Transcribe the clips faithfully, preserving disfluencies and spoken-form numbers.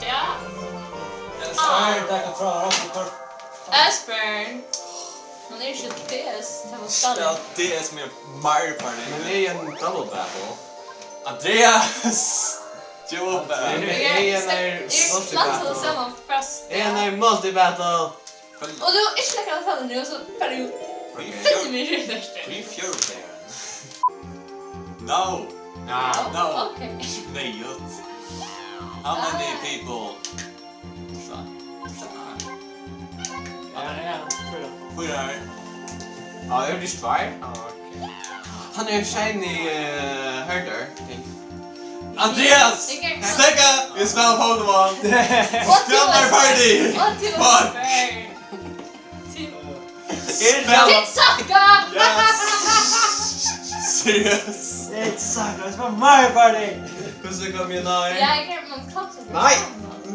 Ja. Esbern, takk og tráð, Esbern. Hann er ikki D S, tað var Spæl Stalin. D S við Mario Party. Men eg eri ein double battle. Andreas! Joe Andreas. Eg eri ein Eg er multibattle. Saman fast. Eg eri ein multibattle. Og tú er ikki nakar at tala nú, so fari út. Ok. Finn meg ikki eftir. Við fjórða playerin. No. No. No. Ok. Ikki neyðugt. How many people? Fýra. Ja, ja, fýra. Fýra. Ja, eg vil ikki tveir. Ah, ok. Hann er ein shiny, eh, herder, ting. Andreas! Eg kann Stekka! Vit spæla Pokémon! What Spæl Mario Party! What Fuck! Spæl Tit sakka! Yes! Seriøst? Tit sakka, vit spæla Mario Party! Hvussu kom eg inn á her? Ja, eg kann, man klapsa. Nei!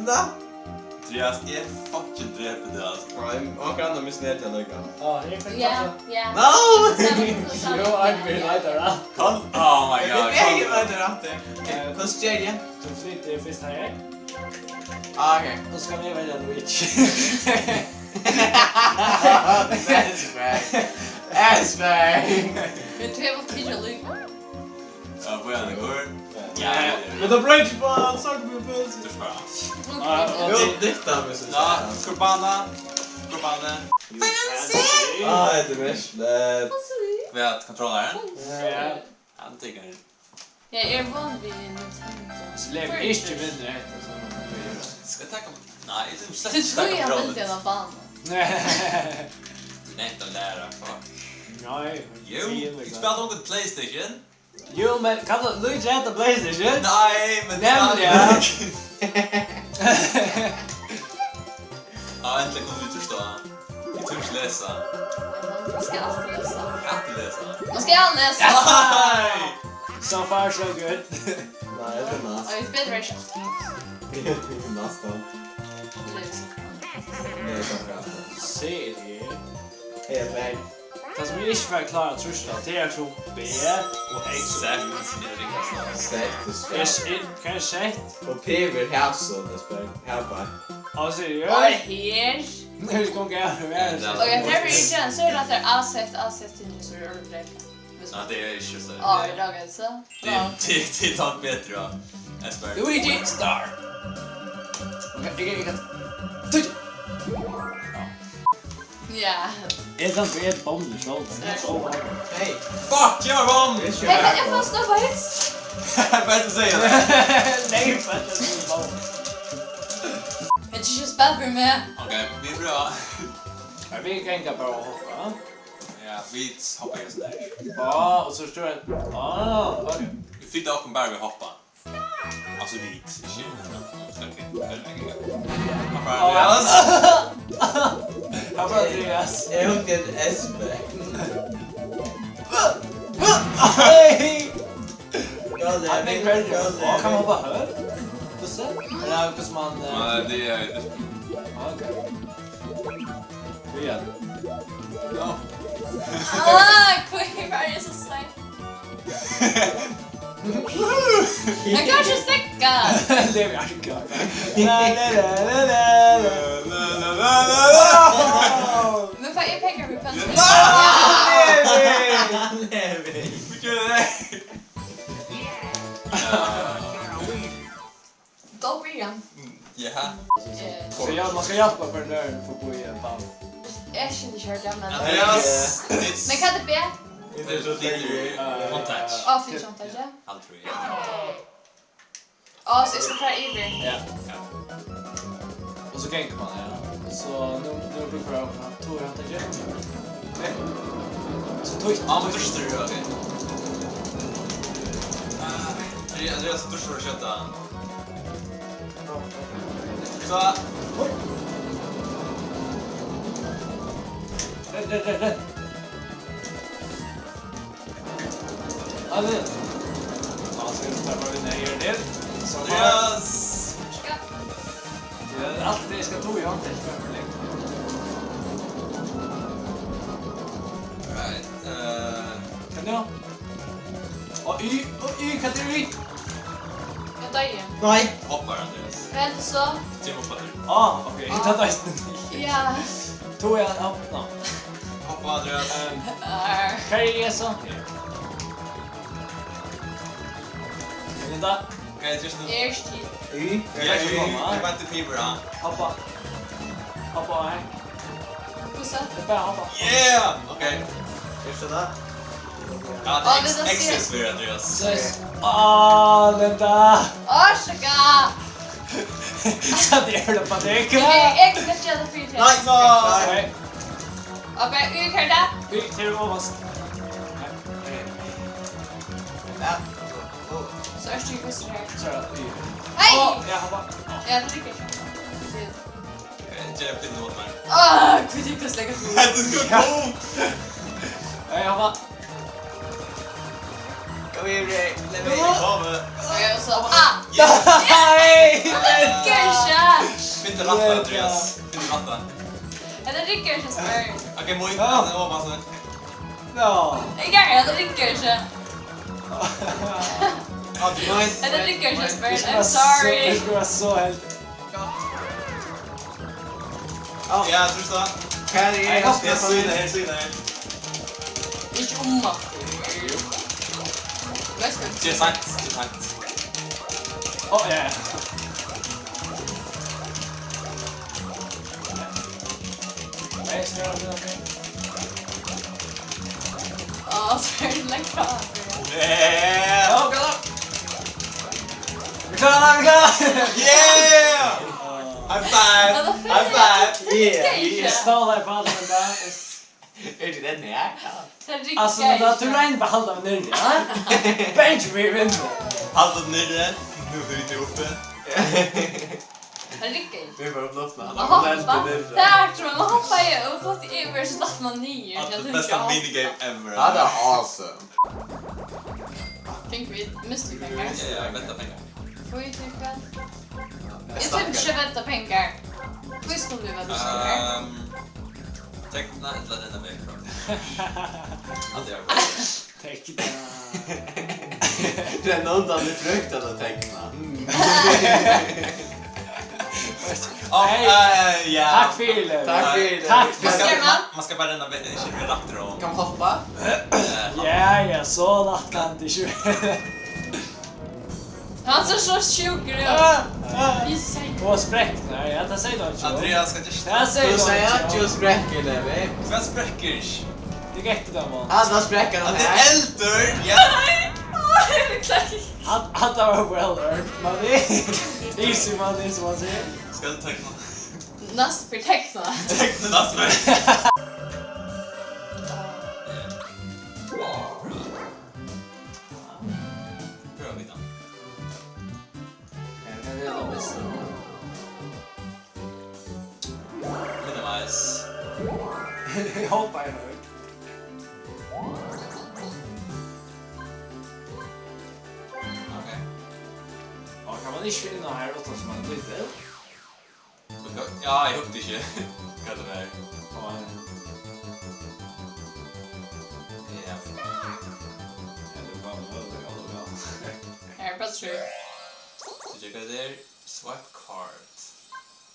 Nei! Andreas, eg fucking drepi teg, altso. Ja, men onkur annar misneytar teg líka. Á, eg fekk Ja, kaffi. Ja. No! Saman, saman. Jú, Arnfinn, nei, tað er alt. Kom, oh my god, Eg kom. Veit, tað er alt. Eh, hvussu ger eg? Tú flytur fyrst her. Ah, ok. Og so skal eg velja Luigi. That's right. That's right. Men tú hevur tikið Luigi. Ja, bíða, tað gongur. Ja, ja, ja. Men tað broytir ikki á, hann sagt meg pøsi. Tú spør. Ah, og Jú, tað, dikta, hvis du Ja, sier. Kurbana. Kurbana. Fancy! Ah, hetta er versligt. Hvat, kontrolleren? Ja. Hann tekur. Ja, eg eri von við Nintendo. So leyp ikki vinna hetta, so Skal eg taka? Nei, eg Til slett tí taka hann kontrolleren. Vildi hana bana. Nett at læra, fuck. Nei. Jú, Jú, vit spældu ongantíð PlayStation. Jú, men kann tú lýsa hetta PlayStation? Nei, men Nemliga. Ja, endiliga kunnu vit trýsta á. Vit trýsta lesa. Man skal altíð lesa. Altíð lesa. Man skal lesa. Nei! So far, so good. Nei, tað er næst. Oj, betur verður ikki. Næstan. Lesa. Lesa, ja. Serie. Hey, babe. Tað sum eg ikki fari at klára at trýsta, tað er sum B og X og Z. Z er ringast. Z er Er svært. S-, er, hvat er Z? Og P verður hasum, tað spyr. Her bara. Á, seriøst? Oj, her. Nú skal eg vera Ja, her. Ok, her er ikki, so er tað A Z, A Z, tað er so er det. Ja, tað er ikki so. Á, er tað gott, so? Tað er, tað er, tað er tann betri, ja. Eg spyr. Luigi Star. Ok, eg, eg, eg, Ja. Eg kann vera eitt bomm í sjálv. Hey. Fuck, eg var bomm! Hey, kann eg fáa snøbba hits? Hvat er tað tú sigur? Nei, hvat er tað tú sigur? Hetta er ikki spæl fyri meg. Ok, vit prøva. Ja, vit ganga bara og hoppa. Ja, vit hoppa í hesum her. Ja, og so stóð ein. Ah, ok. Vit flyta okkum bara við hoppa. Altso, vit, ikki. Ok, ok, ok. Hoppa, Andreas. Hoppa, Andreas. Eg hugdi eftir Espen. Hey! Go, Levi, go, Levi. Kann man hoppa høgt? Hvussu? Ella hvussu man, eh Nei, tað er Ah, ok. Byrja. Ja. Ah, hví var eg so sein? Hann kann ikki steðga. Levi, eg kann. La, la, la. Nú fái eg pengar fyri pønsur. Nei! Levi! Levi! Góð byrjan. Mm, ja. Eh, So ja, man skal hjálpa hvørjum øðrum forbi, eh, ball. Eg skilji ikki, hvat tað er, men Andreas, it's Men hvat er B? It is a thing. Contact. Á, fyrst contact, ja. Aldri. Á, so eg skal fara yvir. Ja. Ja. Og so gengur man, ja. So nú, nú er brúk fyri at hava to handtakir. Ok. So tøtt. Á, men trýstir, ok. Ah, Andreas, trýstir og skjóta. So. Redd, redd, redd, redd. Á, vit. Tá skal vit bara vinna her, Dil. So Andreas! Ja, alt tað skal tú í handtak, bara for lengi. Right, eh. Kann tú? Og Y, og Y, hvat er Y? Doyði. Nei. Hoppar, Andreas. Hvat heldur so? Kemur upp aftur. Ah, ok. Tað doyðist. Ja. Tú er ein hopp-, no. Hoppa, Andreas. Ehm, hvar er eg so? Ja. Linda? Hvat er trýst nú? Er stig. Y? Ja, ja, ja, ja. Hoppa. Hoppa her. Hvussu? Tað er bara at hoppa. Yeah! Ok. Fyrst er tað. Ja, tað er X-, X-, Andreas. Yes. Ah, Linda. Orsaka. So tað er tað bara tað. Eg, eg kann gera tað fyri teg. Nei, nei. Ok. Ok, út her tað. Út her ovast. Ja. So ert tú í hvussu her? So er tað í. Hey! Ó, eg hoppa. Ja, tað riggar ikki. Eh, ger ein pinna út meir. Ah, hví tú ikki sleika tú? Hetta er so dumt! Hey, hoppa. Kom igjen, Ray. Lat meg koma. Ok, og so, ah! Hey! Tað riggar ikki. Finn teg rætta, Andreas. Finn teg rætta. Hetta riggar ikki, spyr. Ok, Moe, hann er ovan, so. No. Eg geri, hetta riggar ikki. Ah, nice. Hetta riggar ikki, spyr. I'm sorry. Eg skal vera so heldig. Ja, eg trúgvi tað. Hvar er eg? Eg sigi tað, eg sigi tað. Ikki um aftur. Jú. Veitst tú? Tað er seint, tað er seint. Ó, ja, ja. Nei, eg skal gjera tað. Á, so er tað langt frá. Yeah! Ó, góða. Vit klára, vit klára! Yeah! High five! High five! Yeah! Eg stóð har í pallinum, tá. Er tað enn her? Altso, men tá, tú roynir bara at halda meg niðri, ja? Benjamin vinnur. Hald teg niðri. Nú eri eg uppi. Tað riggar ikki. Vit eru bara upp í loftina. Hann hoppa. Tað er akkurát, man hoppar jú upp, og so datt man niður. At tað besta minigame ever. Tað er awesome. Fengu vit, mistu vit pengar? Ja, ja, venta pengar. Hví, til hvat? Eg tími ikki at venta pengar. Hví skulu vit venta pengar? Ehm, tekna ella renna vekk frá. Alt er arbeiði. Tekna. Renna undan, tað er frekt at tekna. Mm. Á, hey. Eh, ja. Takk fyri, Levi. Takk fyri, Levi. Takk fyri. Man skal, man, man skal bara renna ve-, ikki vera rættur og... Kann man hoppa? Eh, ja, ja, so lætt kann tað ikki vera. Hann sær so sjúkur út. Ah, ah. Eg segi. Og sprekk, nei, ja, tað segði tú ikki. Andreas, hvat er tað? Tað segði tú ikki. Tú segði ikki og sprekk, Levi. Hvat sprekkur? Tað gekk tað, mann. Hann var sprekkur, hann er eldur, ja. Nei. Á, eg beklagar. Hann, hann var well earned money. Easy money, sum man sigur. Skal tú tekna? Næst fyri tekna. Tekna næst fyri. Prøva vit hann. Minimize. Eg hopi eg hoyri. Ok. Og kann man ikki finna her uttan sum ein lítil? Ja, eg hugdi ikki hvat tað var. Á, ja. Ja. Her er bara trý. So, tjekka tað her. Swipe card.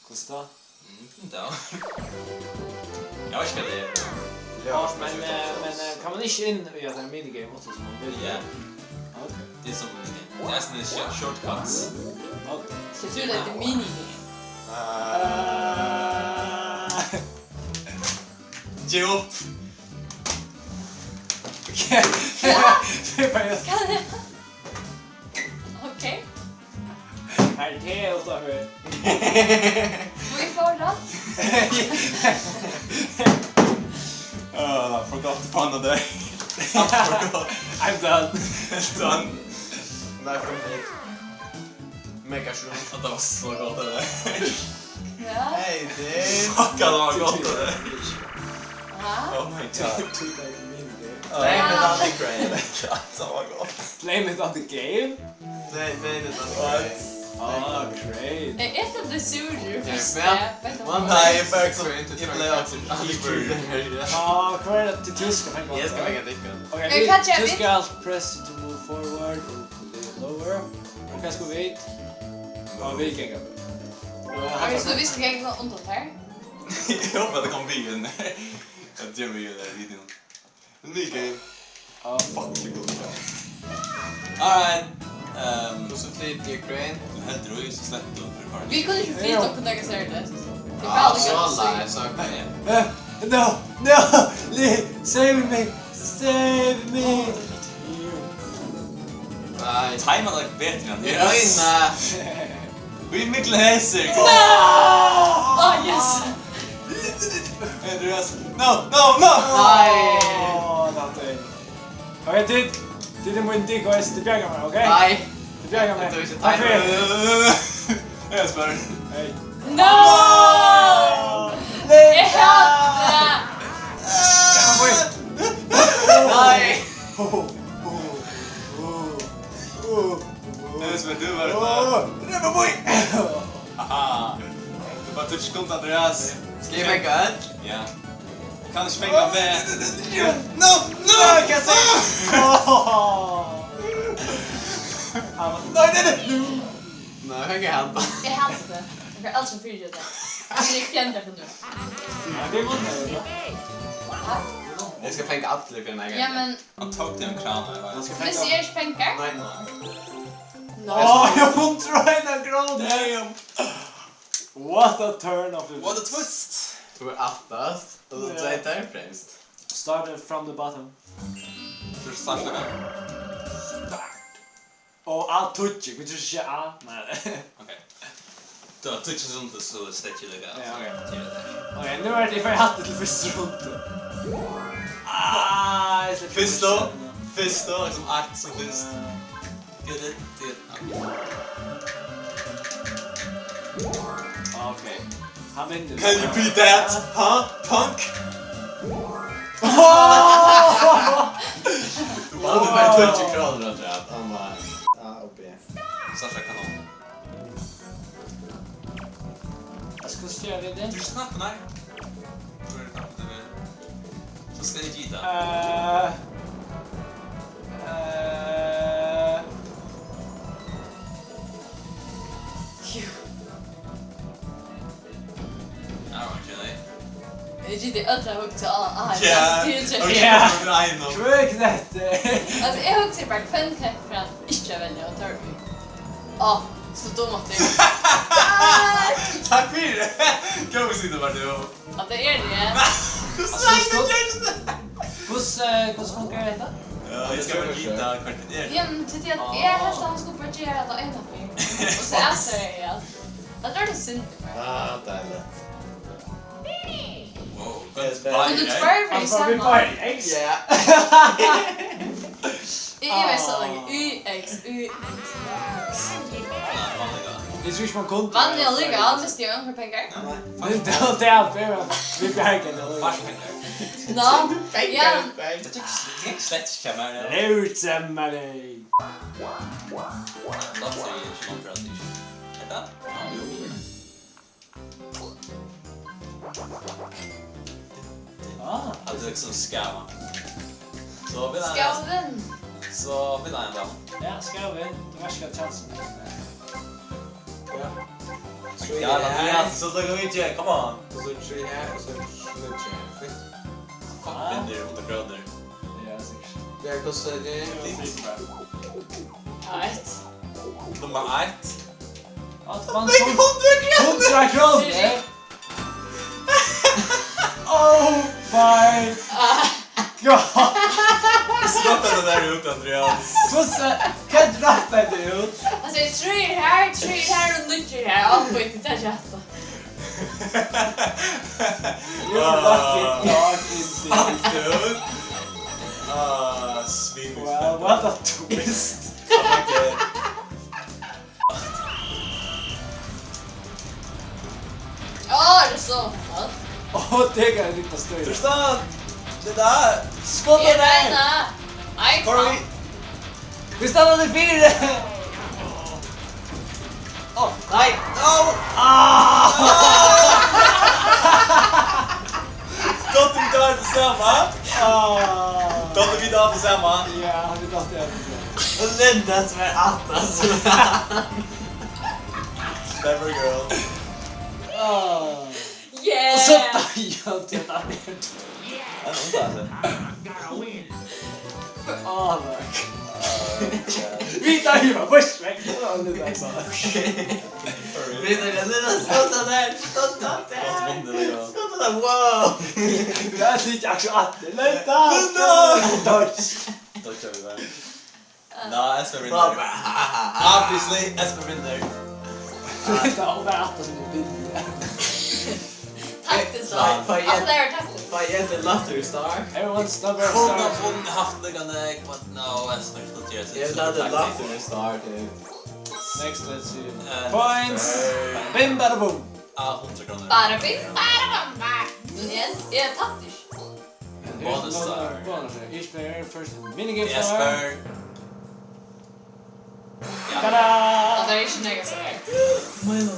Hvussu tá? Mm, finn tað. Eg veit ikki hvat tað er. Ja, men, eh, men, eh, kann man ikki inn í at tað er minigame, uttan sum man vil? Ja. Ok. Tað er sum minigame. Tað er sum short-, shortcuts. Ok. So tú leypur minigame? Ah. Gevið upp. Ok. Hvat er tað? Ok. Her er te uttanfyri. Hví fór hann? Ah, forgot to find there. Forgot. I'm done. Done. Nei, for meg. Mega sure. At det var så godt, det der. Ja. Hey, dude. Fuck, at det var godt, det der. Hæ? Oh my god. Blame it on the crane. At det var godt. Blame it on the game? Blame, blame it on the crane. What? Ah, crane. Eg eri so surur, fyrst. Nei, eg bara so, eg blei akkurát. Ah, hvat er tað, tú skal fanga? Eg skal fanga tykkum. Ok, tú skal press to move forward. Over. Og hvat skulu vit? Ja, vit ganga. Har vit so vist ganga undan her? Eg hopi, at tað kemur við inn. At tað kemur við inn í videoen. New game. Ah, fuck, tað er gott. Alright. Ehm, og so flyt eg crane. Tú heldur í, so sleppur tú fyri farið. Vit kunnu ikki flyta okkum nakað serligt. Tað er bara so live, so okay. Eh, no, no, please, save me, save me. Nei. Time er like betur enn yes. Royna. Vit miklu hesir. No! Oh, yes. Andreas. No, no, no! Nei. Oh, nothing. Ok, tit, tit eru mín decoys, tit bjarga mær, ok? Nei. Tit bjarga mær. Takk fyri. Eg spyr. Hey. No! Nei! Eg helt tað! Nei! Eg spyr, tú var tað. Haha. Tú bara tíggju sekund, Andreas. Skal eg fanga øll? Ja. Kann ikki fanga meg. No, no! Nei, nei, nei. Nei, fanga hann. Eg haldi tað. Eg kann aldri fyrigeva tað. Eg eri fjandar fyri nú. Ja, tað er vondt. Eg skal fanga allir fyri ein gang. Ja, men hann tók teg um kran, ella? Hann skal fanga. Viss eg ikki fanga? Nei, nei. No. Åh, eg har hundrað og eina krónu. Damn. What a turn of events. What a twist. Tú ert aftast, og tú ert tvey time fremst. Started from the bottom. Tú ert starta. Start. Og á tíggju, vit trýsta ikki á. Nei. Ok. Tú hevur tíggju sekundir, so steðgi líka. Ja, ok. Tí er tað. Ok, nú er tað, eg fari aftur til fyrstu rundu. Ah, eg sleppi fyrstu, fyrstu, fyrstu, sum eitt sum fyrst. Get it, get it. Ok. Hann vinnur. Can you beat that? Huh? Punk? Tú vann við tveyogtjúgu krónur, Andreas. Oh my. A og B. Sasha kanon. Hvat skal eg gera við tað? Tú snakka, nei. Tú er knappt det. So skal eg gita. Eh, eh. Jú. Ja, ok, nei. Eg giti øll at hugsa á, á, ja, til tað. Ok, ja. Hvør knettur? Altso, eg hugsi bara, hvønn knett fer hann ikki at velja, og tar í. Á, so dum at eg. Takk fyri. Góð sida var tú. At tað er tað. Hvussu, hvussu, hvussu funkar hetta? Ja, eg skal bara gita hvørt tað er. Ja, men tí at eg helt, at hann skuldi bara gera tað eina ferð. Og so avsløraði eg alt. Tað er tað synd. Ah, deiligt. Wow, hvørt tað er. Hann er tvær ferðir í sama. Ja. Eg, eg veist ikki, U X, U X. Nei, vanliga. Eg trúgvi ikki, man kundi. Vanliga líka, misti eg onkur pengar. Nei, nei. Tað, tað er bara, vit bjarga tað. Fars pengar. Ná, ja. Tað gekk, tað gekk slett ikki hjá mær, ja. Lúrsemali. Lotterí er ikki mann fyri at ikki. Hetta? Ah. At tað er liksom skava. So vil hann. Skavin. So vil hann, ja. Ja, skavin. Tú veitst hvat chansen er. Ja. Ja, tað er so, tað er gott, come on. Og so trý her, og so níggju her. Fínt. Fuck, vinnur hundrað krónur. Ja, sikkurt. Ja, hvussu er tað? Eitt. Nummar eitt. At man... Fekk so hundrað krónur! Hundrað krónur, eh? Oh my God! Skottar tað har út, Andreas? Hvussu, hvat rættar tú út? Altso, eg trýr her, trýr her og níggju her. Á, poeng, tað er ikki hatta. You're lucky dog, indeed. Fuck, dude. Ah, sweet. Well, what a twist. Oh my God. Á, er tað so? Á, tað kann eg líka støða. Trýst á. Sett á. Skot á teg. Nei. Koyr í. Vit standa til fýra. Á, nei. Á. Ah. Dottir vit á tað sama? Ah. Dottir vit á tað sama? Ja, vit dátu á tað sama. Og Linda, sum er aftan, sum er aftan. Clever girl. Ah. Yeah! Og so deier hann til at hann er. Ja, hon tar det. Ah, nei. Vit deia bara, bush vekk. Ja, det er så. Vit deia, Linda, stå der, stå der. Gott vunnet, ja. Stå der, wow. Vit hava ikki akkurát. Linda! Linda! Dodge. Dodger vi det. Nei, Espen vinner. Obviously, Espen vinner. Linda, hon er aftan sum vinner. Taktiskt Nei, val. for jeg- Alt er taktiskt. But yet the laughter star. Everyone stop our Kunne star. Funnet haft det, kan jeg, but no, Espen, not yet. Jeg lar det laughter star til. Next, let's see. Eh, Points! Bim, bada, boom! Ah, hundre kroner. Bara bim, bara bam, bam. Men jeg, jeg tapte ikke. And Bonus star. Bonus star. Each player first minigame Det er star. Espen. Tada! Og det er ikke noe som er.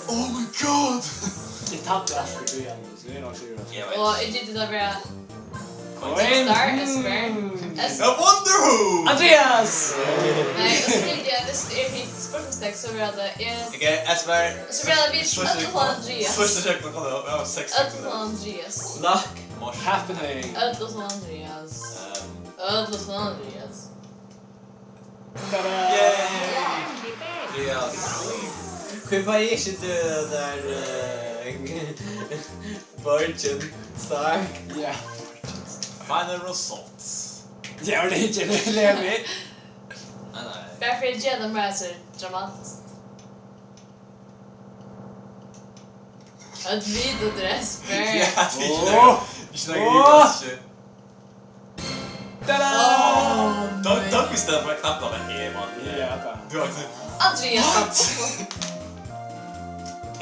Oh my god! Eg tapti alt fyri Guðjón, so eg er nokk sigur. Jeg Og vet. jeg gikk til å være Poeng. Star, Espen. Mm. Es- I wonder who! Andreas! Nei, og så gikk jeg, hvis jeg fikk spørsmålstegn, så var det jeg, Ok, Espen. så var det vi ødel og Andreas. Første sjekk, nå kan det være seks. Ødel og Andreas. Luck. Mors. Happening. Ødel og Andreas. Ehm, Ødel og Andreas. Tada! Yay! Andreas. Hví fái eg ikki til det der eh, Virgin Star? Ja. Final results. Ja, og det er ikke det, det er vi. Nei, nei. Bare for jeg gjør det mer så dramatisk. At vi det dresper. Ja, det er ikke Åh! noe. Ikke noe. Tada! Doug, Doug, hvis det var knapt, da var jeg, mann. Ja, da. Du har ikke... Andreas.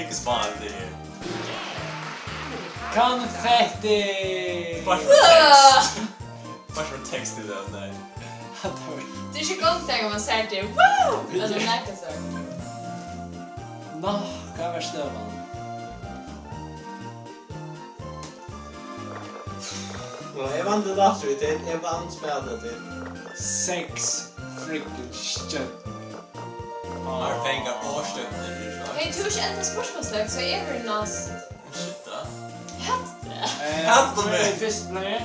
Ikke spar det. Konfetti! Bare for tekst. Bare for tekst i det, nei. Det er ikke godt, når man sier det. Woo! Eller noe sånt. Nå, hvat var støvan? Nå, eg vann det lottery til, eg vann spælet til. Seks freaking stjørnur. Har pengar og støvner, ikke sant? Hey, du har ikke endret spørsmålstegn, så jeg vil nå s- Slutt, da. Hatt det. Eh, Hatt det med. Hvør er fyrst player?